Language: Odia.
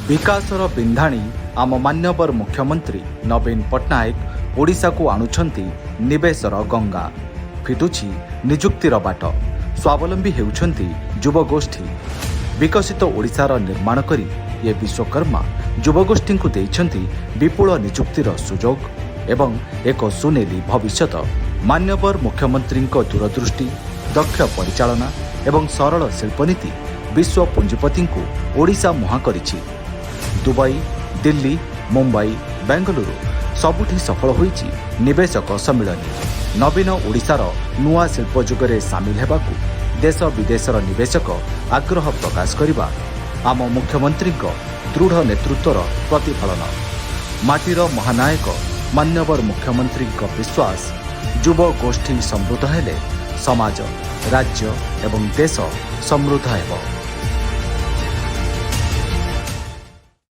ବିକାଶର ବିନ୍ଧାଣୀ ଆମ ମାନ୍ୟବର ମୁଖ୍ୟମନ୍ତ୍ରୀ ନବୀନ ପଟ୍ଟନାୟକ ଓଡ଼ିଶାକୁ ଆଣୁଛନ୍ତି ନିବେଶର ଗଙ୍ଗା। ଫିଟୁଛି ନିଯୁକ୍ତିର ବାଟ, ସ୍ୱାବଲମ୍ବୀ ହେଉଛନ୍ତି ଯୁବଗୋଷ୍ଠୀ। ବିକଶିତ ଓଡ଼ିଶାର ନିର୍ମାଣ କରି ଏ ବିଶ୍ୱକର୍ମା ଯୁବଗୋଷ୍ଠୀଙ୍କୁ ଦେଇଛନ୍ତି ବିପୁଳ ନିଯୁକ୍ତିର ସୁଯୋଗ ଏବଂ ଏକ ସୁନେଲି ଭବିଷ୍ୟତ। ମାନ୍ୟବର ମୁଖ୍ୟମନ୍ତ୍ରୀଙ୍କ ଦୂରଦୃଷ୍ଟି, ଦକ୍ଷ ପରିଚାଳନା ଏବଂ ସରଳ ଶିଳ୍ପନୀତି ବିଶ୍ୱ ପୁଞ୍ଜିପତିଙ୍କୁ ଓଡ଼ିଶା ମୁହାଁ କରିଛି। ଦୁବାଇ, ଦିଲ୍ଲୀ, ମୁମ୍ବାଇ, ବେଙ୍ଗାଲୁରୁ ସବୁଠି ସଫଳ ହୋଇଛି ନିବେଶକ ସମ୍ମିଳନୀ। ନବୀନ ଓଡ଼ିଶାର ନୂଆ ଶିଳ୍ପ ଯୁଗରେ ସାମିଲ ହେବାକୁ ଦେଶ ବିଦେଶର ନିବେଶକ ଆଗ୍ରହ ପ୍ରକାଶ କରିବା ଆମ ମୁଖ୍ୟମନ୍ତ୍ରୀଙ୍କ ଦୃଢ଼ ନେତୃତ୍ୱର ପ୍ରତିଫଳନ। ମାଟିର ମହାନାୟକ ମାନ୍ୟବର ମୁଖ୍ୟମନ୍ତ୍ରୀଙ୍କ ବିଶ୍ୱାସ, ଯୁବଗୋଷ୍ଠୀ ସମୃଦ୍ଧ ହେଲେ ସମାଜ, ରାଜ୍ୟ ଏବଂ ଦେଶ ସମୃଦ୍ଧ ହେବ।